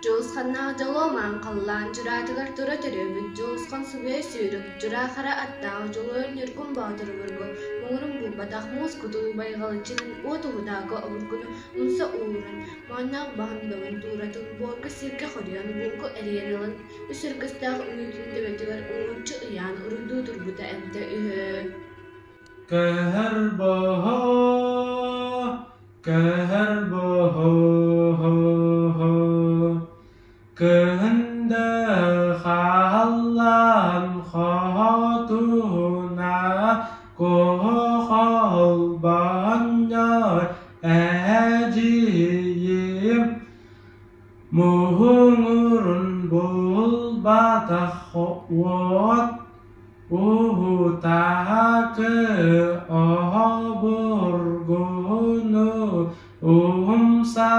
Дьулусханнаах дьолуо маан халлаан дьураатыгар тура төрөөбүт Дьулусхан субуйа сүүрүк, дьураа хара аттаах Дьулуруйар Ньургун Боотур обургу, муҥурун булбатах муус кутул байҕал иччитин уот уһутаакы обургуну умса ууран, моонньоох баһын добун тууратын буорга сиргэ хоруйан булку эрийэн ылан, үс өргөстөөх үҥүүтүн төбөтүгэр уҥуччу ыйаан уруйдуу турбута эбитэ үһү. Көһөр боһо, көһөр боһо, кыһын да хааллаан хоотуна куохолбонньор эдьиийим муһуҥурун булбатах уот Уһутаакы оһобургуну уһумса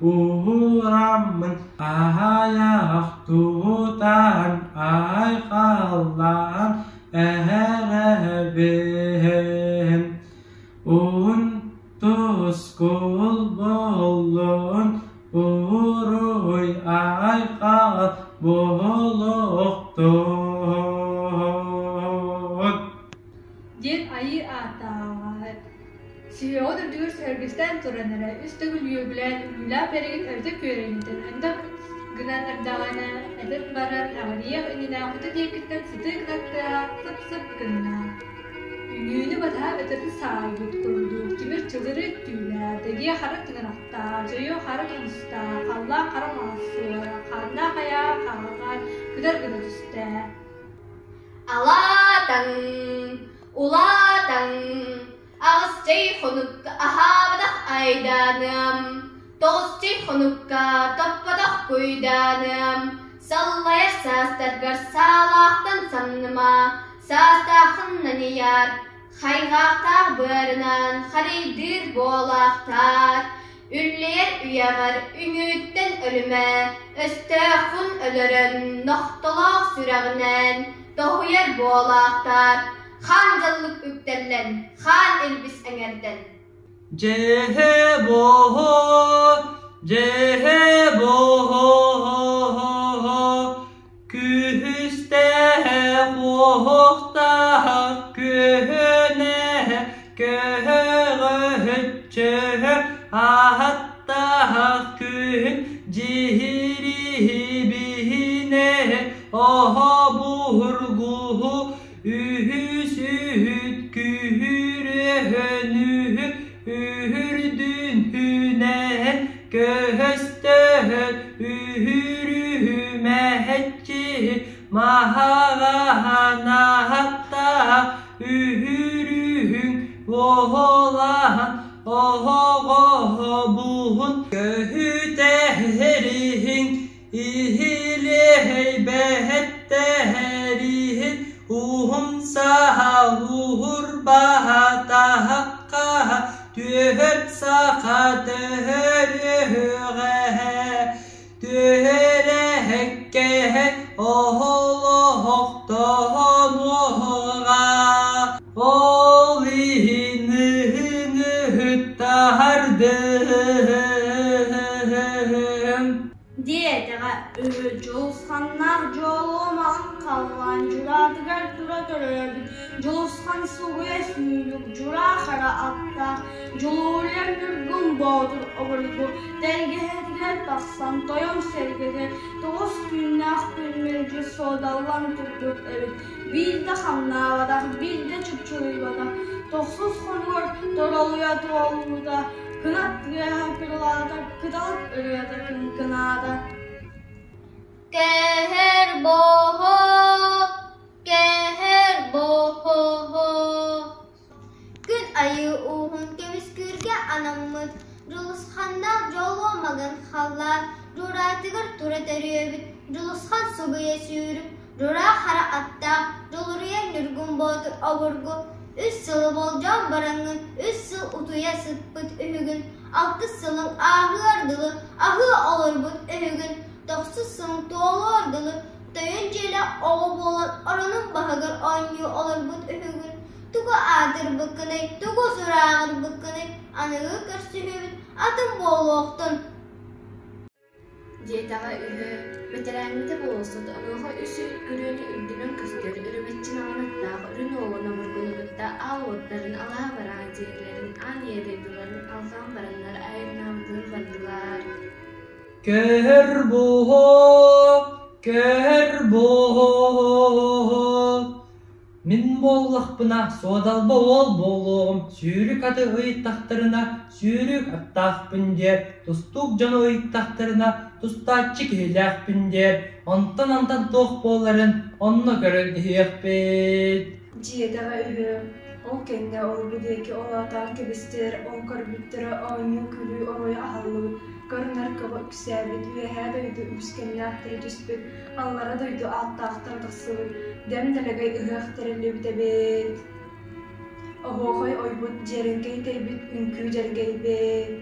уһураммын аһайах тутан айхаллаан эһэрэбин Уһун тускул буоллун Уруй айхал буолуохтун Диэн айыы ааттааҕа. Сүһүөҕүн үрдүгэр сөһүргэстээн туран эрэ, үс төгүл үөгүлээн, үҥүүлээх бэригин өрүтэ күөрэҥнэтэн ынтах гынан эрдэҕинэ, этэн баран эҕирийиэх иннинэ хоту диэкиттэн сытыы кынаттыаҕа сып-сып гынна. Үҥүүнү батыһа ытырды саайбыт курдук тимир чылыры түүлээх, дэгиэ хара тыҥырахтаах, дьойуо хара тумустаах, халлаан хара маҕассыа, хааннаах айаа хараҕар кытар гына түстэ. Алаатаҥ, улаатаҥ, аҕыс чэй хонукка аһаабатах айдааныам, тоҕус чэй хонукка топпотох куйдааныам, саллайар саастаргар саалаахтан самныма, Саастааххын наньыйар, хайҕаахтаах быарынан харыйдыыр буолаахтаар, үллэйэр үйэҕэр үҥүүттэн өлүмэ, өстөөххүн өлөрөн нохтолоох сүрэҕинэн тоһуйар буолаахтаар, хаан дьаллык үктэллэн, хаан илбис эҥэрдэн. Дьэһэ боһо, дьэһэ боһо, Күһүстээх уоһуохтаах күһүнэ көһөҕөһүччөһө аһаттаах күһүн дьиһириһибиһинэ оһо буһургуһу үһүсүһүт күһүрүөһөнүһү үһүрдүнһүнэһэн көһөстөһөн үһүрүһүмэһэччи маһаҕаһанаһаттаһа үһүрүһүҥ оһолаһан оһоҕоһобуһун көһүтэһэриһиҥ Иһилиэһэйбэһэттэһэриһин уһун саһа уһурбаһа таһаххаһа түөһэт саха төһөрүөһүҕэһэ түһэрэһэккэһэ оһолоһохтоһонуоҕа ол иһин ыһыҥыһыттаһардыһым Диэтэҕэ үһү Дьулусханнаах дьолуо маҕан халлаан дьураатыгар тура төрөөбүт Дьулусхан сугуйа сүүрүк дьураа хара аттаах Дьулуруйар Ньургун Боотур обургу тэлгэһэтигэр тахсан тойон сэргэтэ тоҕус түүннээх күн мэлдьи суодаллан турбут эбит биир да хамнаабатах, биир да чупчуруйбатах тохсус хонугар торолуйа туолбута Кынат тыаһа кырылаата, кыталык ырыата кыҥкынаата. Кэһэр боһо, кэһэр боһо. Күн айыы ууһун көмүскүүргэ анаммыт Дьулусханнаах дьолуо маган халлаан дьураатыгар тура төрүөбүт Дьулусхан сугуйа сүүрүк Дьураа хара аттаах Дьулуруйар Ньургун Боотур обургу үс сылы болдьоон бараҥҥын үс сыл утуйа сыппыт үһүгүн, алтыс сылыҥ ааһыар дылы аһыы олорбут үһүгүн, тохсус сылыҥ туолуор дылы тойон дьиэлээх оҕо буолан оронуҥ баһыгар оонньуу олорбут үһүгүн, тугу аатырбыккыный, тугу сурааҕырбыккыный, аныгы көрсүһүүбүт атын буолуохтун. Диэтэҕэ үһү, бэтэрээҥҥитэ буолсут, онуоха үс күрүөнү үрдүнэн көстөр өрүбэччи маҥан аттаах үрүн уолун обургуну кытта аал уоттарын алаһа бараа дьиэлэрин аан ийэ дойдуларын алҕаан бараннар айаннаабытынан бардылар. Көр буо, көр буо, Мин буоллахпына суодалба уол буолуоҕум, сүүрүк аты ыйыттахтарына сүүрүк аттаахпын диэр, тустуук дьону ыйыттахтарына тустааччы киһилээхпин диэр, онтон-онтон туох буоларын онно көрөн иһиэхпит. Дьиэтэҕэ үһү, ол кэннэ ол-бу диэки олоотоон кэбистилэр, ол көрбүттэрэ оонньуу-күлүү оройо аһыллыбыт, көр-нар көҕө үксээбит, үөһээ дойду үпскэннээхтэрэ түспүт, аллара дойду ааттаахтара тахсыбыт, дэм-дэлэгэй ыһыах тэриллибит эбит. Оһуохай ойбут, дьиэрэҥкэй тэйбит, үҥкүү дьэргэйбит.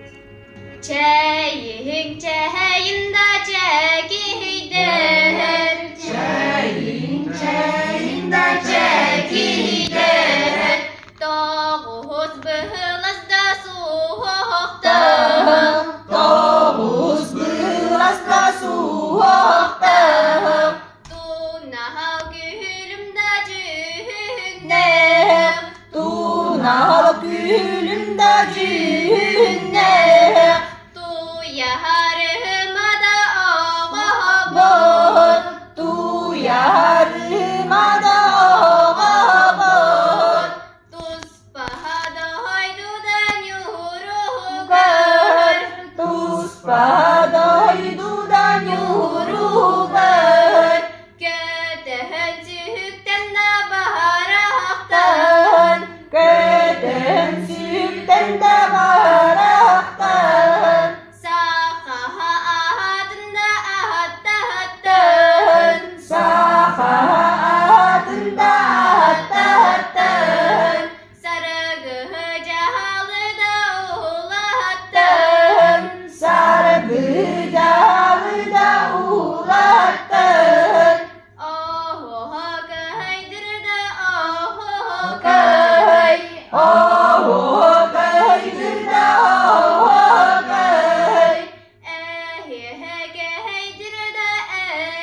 Чэйиҥ, чэйин да чэкиһийдэр, Чэйиҥ, чэйин да чэкиһийдэр, Тоҕус быһылас да суохтаах, Тоҕус быылас да суохтаах, Тунаһал күлүм да дьүһүннээх, Тунаһал күлүм да дьүһүннээх, Туйаһарыма да оҕобут, Туйаһарыма да оҕобут, Туспаһа дойду да ньууругар, Туспа дойду да ньууругар, Көтөһөн сүһүктэн да баһарахтан, Көтөн сүктэн да барахтан, Сахаһа аһатын да аһаттаһаттан, Саха аатын да ааттааттан, Сарыгыһы дьаһалы да улаттан, Саргы дьаалы да улаттан, Оһуһа кыһайдыр да оһуокай, Оһуокайдыр да оһуокай, Эһиэһэ кэһэйдир да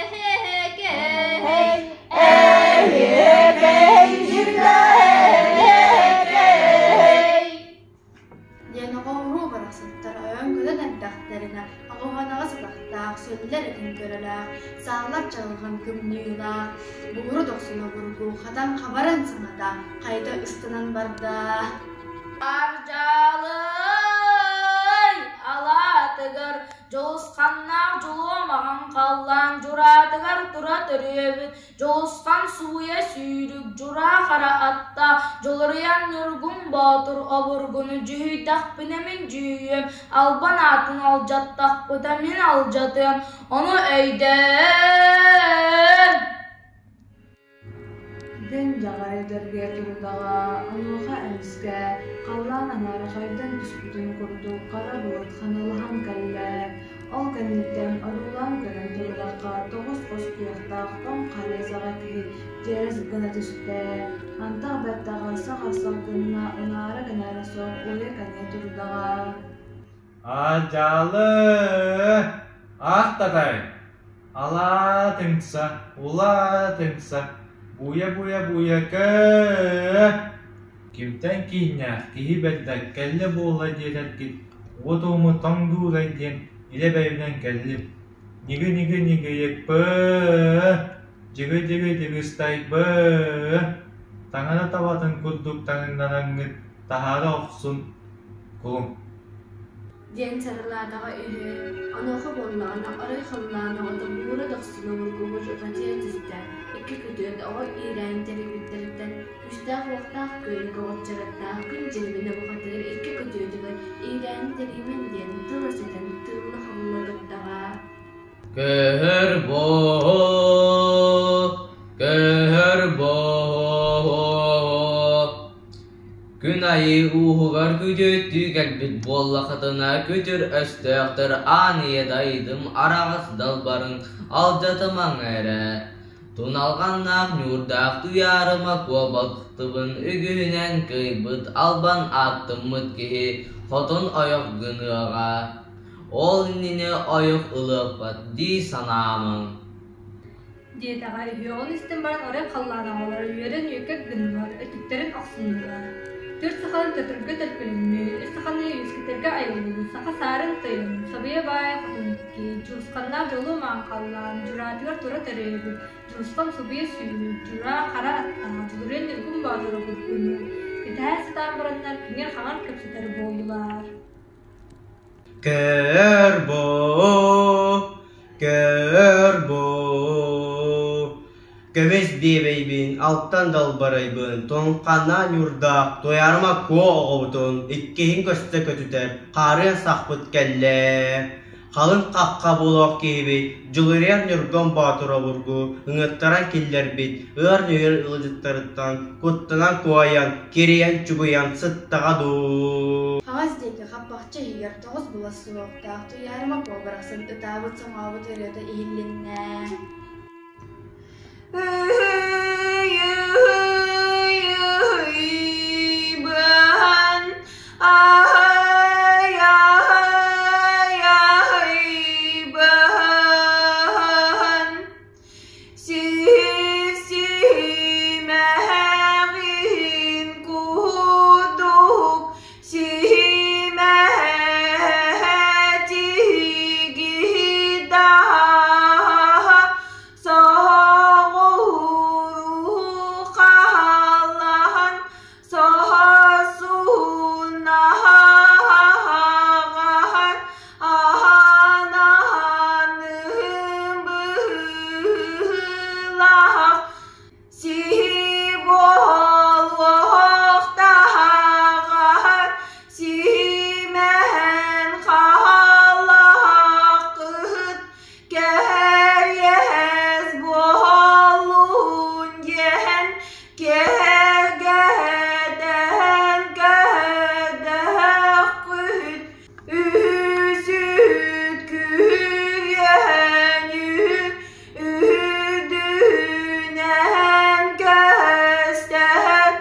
эһиэкэй, Эһиэкэйдир да эһиэкэй. Диэн оҕо-уруу барахсаттар ойон көтөн эрдэхтэринэ оҕуһанаҕа сатахтаах, сөллөр этин көрөлөөх, сааллар чаҕылҕан кымньыылаах, бууру дохсуна бургу хатан хабаран саҥата хайда ыстанан барда. Ардьалый алаатыгар Дьулусханнаах дьулуомаҕын халлаан дьураатыгар тура төрүөбүт Дьулусхан сууйа сүүрүк дьураа хара атта Дьулуруйан Ньургун Боотур обургуну дьүһүйдэхпинэ мин дьүһүйүөм, албан аатын алдьаттахпыта мин алдьатыам, ону өйдөөн Диэн дьаҕай дьаргыйа турдаҕа, онуоха эмискэ халлаан аҥаара хайдан түспүтүн курдук хара былыт ханалаһан кэллэ. Ол кэнниттэн одуулаан көрөн турдахха тоҕус хос кыахтаах тоҥ харыасаҕа киһи дьиэрэс гына түстэ, антах бэттэҕэ саҕарсах гынна унаара-кэнээрэ суох уйа-кэнэ турдаҕа. Аадьаалы! Аахтатай! Алаатыҥса, улаатыҥса, буйа-буйа-буйа көө! Кимтэн кииннээх киһи бэрдэ кэллэ буолла диэтэргит, уот уому тоҥ дуурай диэн илэ бэйбинэн кэллим. Ньыгы-ньыгы-ньыгыйыкпы, дьыгы-дьыгы-дьыгыстайбы, таҥара табатын курдук таҥыннараҥҥыт таһаара охсун, кулум Диэн сарылаатаҕа үһү, онуоха буоллаҕына арай халлаан оҕото буура дохсуна бургубут ыкатыйа түстэ, икки күтүөт оҕо иирээн тэрийбиттэриттэн күүстээх-уохтаах күөлгэ уочараттаах күн дьирибинэ бухатыыр икки күтүөтүгэр иирээн тэрийимэн диэн тыл өсөтөн тыылла-хабылла турдаҕа. Көһөр буо, көһөр буо Күн айыы ууһугар күтүөттүү кэлбит буоллахытына күтүр өстөөхтөр аан ийэ дайдым араҕас далбарын алдьатымаҥ эрэ. Туналҕаннаах ньуурдаах туйаарыма куобахтыбын үгүһүнэн кыайбыт албан ааттыммыт киһи хотун ойох гыныаҕа. Ол иннинэ ойох ылыахпат дии санаамаҥ Диэтэҕэ үһүөҕүн истэн баран орой халлаан оҕолоро үөрэн үөкэк гыннылар, өтүктэрин охсуннулар. Түөрт саханы төтөргө төлкөлөммүт, үс саханы үөскэтэргэ айыллыбыт саха саарын тойон, Сабыйа баай хотун икки, Дьулусханнаах дьолу маҥхаллаан, дьураатыгар тура төрөөбүт, Дьулусхан субуйа сүүрүк, дьураа хара аттаах, Дьулуруйан Ньургун Боотуру курдук, кэтэһэ сатаан бараннар киҥир-хаҥар кэпсэтэр буоллулар. Көр бу, көр бу, көмүс биэбэйбин, алтан далбарайбын, тоҥхана ньурдаах Туйаарыма Куо оҕобутун иккиһин көстө көтүтэр хаарыан сахпыт кэллэ. Халыҥ хахха буолуох киһибит Дьулуруйар Ньургун Боотур обургу ыҥыттаран киллэрбит ыар нүһүр ыалдьыттарыттан куттанан куойан, кирийэн-чугуйан сыттаҕа дуу. Хаҥас диэки хаппахчы иһигэр тоҕус былас суһуохтаах Туйаарыма Куо барахсан ытаабыт-соҥообут ырыата иһиллиннэ. Ыһый-ыһый-ыһый-быһан, аһый-аһый-аһый-быһан, Сиһи-сиһимэҕин курдук сиһимэһэтигидаһа соҕуруу хаалаһан соһосунаһаҕаһан аһанаһаным быһыылаах сиһи буолуохтааҕар сиһимэһэн хаалааххыт кэһэриэс буоллун диэн киэргэтэн көрдөхпүт үһүсүт күрүөнү үрдүнэн көстөр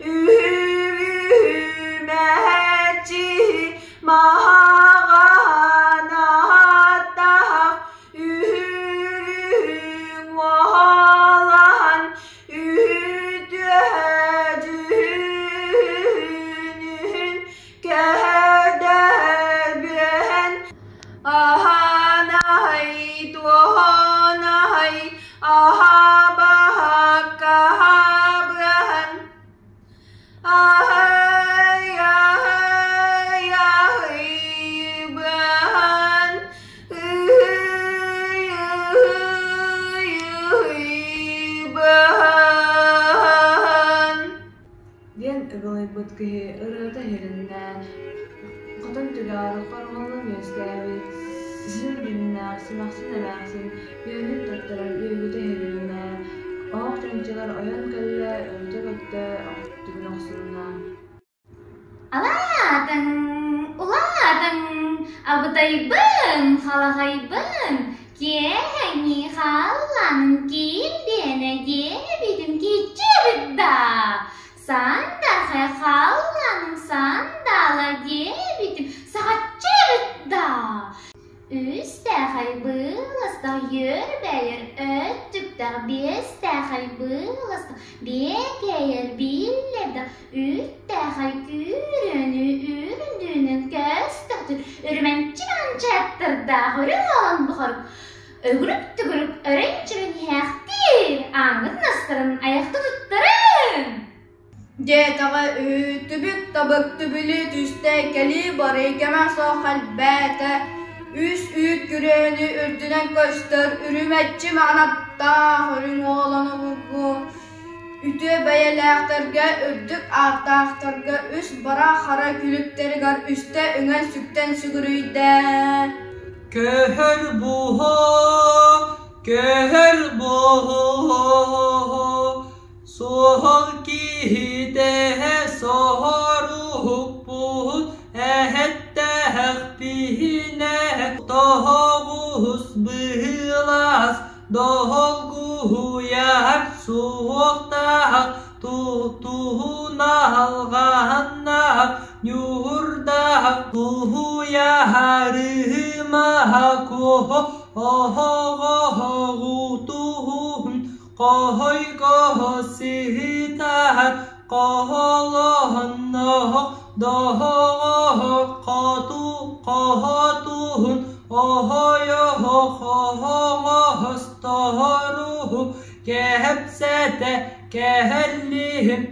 үрүмэччи маҕан аттаах үрүҥ уолан үтүө дьүһүнүн көрдөрбүөн аһанай туонай аһабаккаһабыан аһай аһай аһыйбыан ыһый ыһый ыһыйбыан Диэн ыгылыйбыт киһи ырыата иһилиннэ, хотон түгэҕэр хорҕоллон үөскээбит, син дьүһүннээх симэхсин эмээхсин үөһүн таттаран үөгүтэ иһилиннэ, оһох чанчыгар ойон кэллэ, өрүтэ көттө, өттүгүн охсунна. Алаатыҥ, улаатыҥ, абытайбын, халахайбын, киэһэҥҥи халлааным килбиэнэ диэбитим киччэбит даа, сандахай халлааным сандала диэбитим сахаччыбыт даа. Үстээхэй быластах үөрбэйэр өттүктэх биэстээхэй быластах биэкэйэр биллэрдэх үүттээхэй күүрүөнү үрдүнэн көстөхтүр үрүмэнчи-манчааттардаах үрүҥ олон бухорук өгүрүк-түгүрүк өрөн-чөрөн иһээхтиир ааҥҥытын астарын айахта туттарыҥ Диэтэҕэ үһү, түбүк-табык түбүлүү түстэ, кэлии-барыы кэмэ суох элбээтэ. Үс үүт күрүөнү үрдүнэн көстөр үрүмэччи маҕанаттаах үрүҥ уолан обургу үтүө бэйэлээхтэргэ, үрдүк ааттаахтарга үс бара хара күлүктэригэр үстэ үҥэн-сүктэн сүгүрүйдэ. Көһөр буһо, көһөр буһо, Суһал киһитэ соһоруһукпут эһэттэһэхпиһинэ тоһоҕус быһыылаас доһолгуһуйар суохтаах туһунаалҕаһаннаах ньуурдаах туһуйарыма. Куо оһоҕоһоҕутуһун Хоһойгоһо сыһытаһар Хоһолоһонноһох доһоҕоһо хоту хоһотуһун Оһойоһо хоһоҥоһостоһоруһу Кэһэпсэтэ кэһэллиһин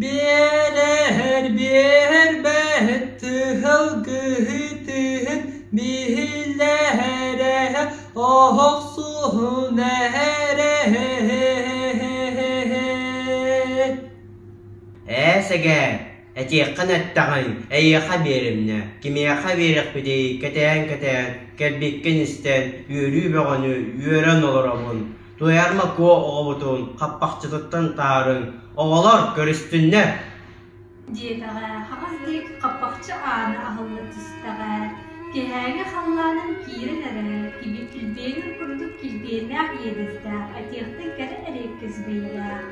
Биэрэһэр биэрбэһит тыһылгыһытыһын биһилэһэрэһэ оһохсуһун эһэрэһэ Ээ, сэгээр, этиэххин эттэҕиҥ, эйиэхэ биэримнэ, кимиэхэ биэриэхпитий, кэтээн-кэтээн, кэлбиккин истэн, үөрүү бөҕөнү үөрэн олоробун. Туйарма Куо оҕобутун хаппахчытыттан таарыҥ, оҕолор көрүстүннэр Диэтэҕэ, хаҥас диэки хаппахчы аана аһылла түстэҕэ, киэһээҥи халлаанын киирэн эрэр, килбиэнин курдук килбиэннээх иэдэстээх, этиэхтэн кэрэ эриэккэс бэйэлээх,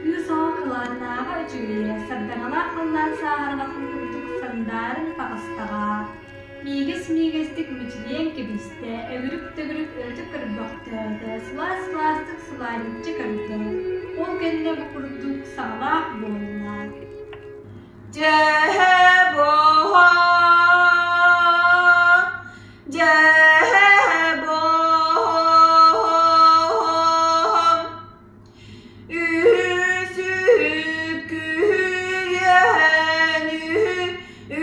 кыыс оҕо кылааннааҕа үчүгэйэ, сардаҥалаах халлаан сааһырҕатын курдук сандааран таҕыстаҕа. Миигэс-миигэстик мичилийэн кэбистэ, өгүрүк-төгүрүк өрүтэ көрбөхтөөтө, сылаас-сылаастык сылаанньыччы көрдө, ол кэннэ бу курдук саҕалаах буолла: Дьэһэ буоһа, дьэһэ буоһа, Үһү-сүһү күһүйэн үһү,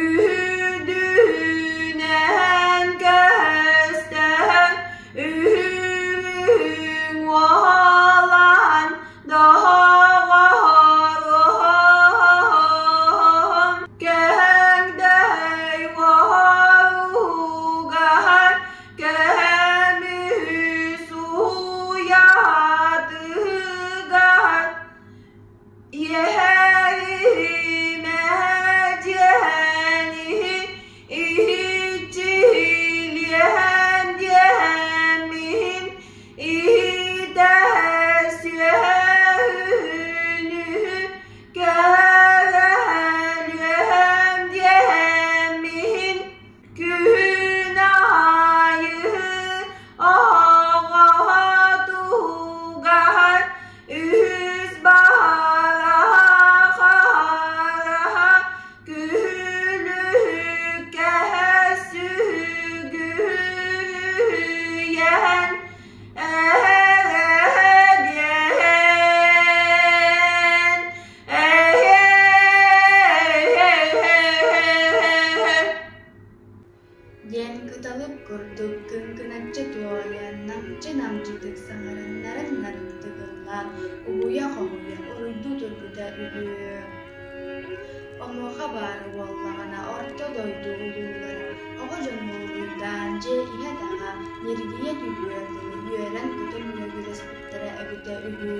үһүдүһүнэһэн көстөһөн, үһү-үһүҥ уолан доҕоһоруһун, көһөҥдөй уоһугаһар Көмүһү сууйаатыгар иэһэримэ дьиэһэниһи иһиччилиэһэн диэммиһин иһитэһэ сүөһүнүһү кэһэлүөһэм диэммиһин Күн аайы оҕоҕо туһугар үһүс баҕараха хараха күлүккэ сүгүрүйэн эһэрэһэниэн эһэ Диэн кыталык курдук кыҥкыначчы туойан, намчы-намчытык саҥаран нарын-нарынтык ыллаан, угуйа-хоһуйа уруйдуу турбута үһү. Онуоха баара буоллаҕына орто дойду улуулара оҕо дьону уруйдаан дьиэ иһэ-таһа ньиргийэ түһүөр дылы үөрэн-көтөн үөгүлэспиттэрэ эбитэ үһү.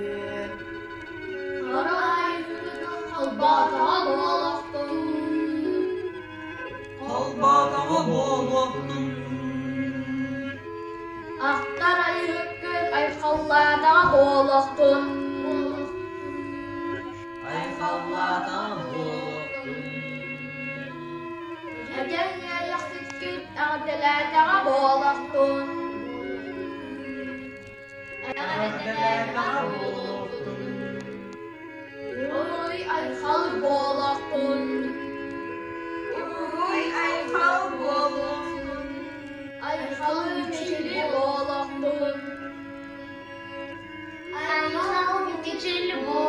Хара айыыны холбоотоҕо буолуохтун Холбоотоҕо буолуохтун Ахтар айыһыккын айхаллаатаҕа буолуохтун Айхаллаатаҕа буолуохтун Эдэр иэйэхсиккит эҕэрдэлээтэҕэ буолуохтун Эҕэрдэлээтэҕэ буолуохтун Уруй айхал буолуохтун Уруй айхал буолуохтун Айхал мичили буолуохтун Айхал мичил буолуохтун.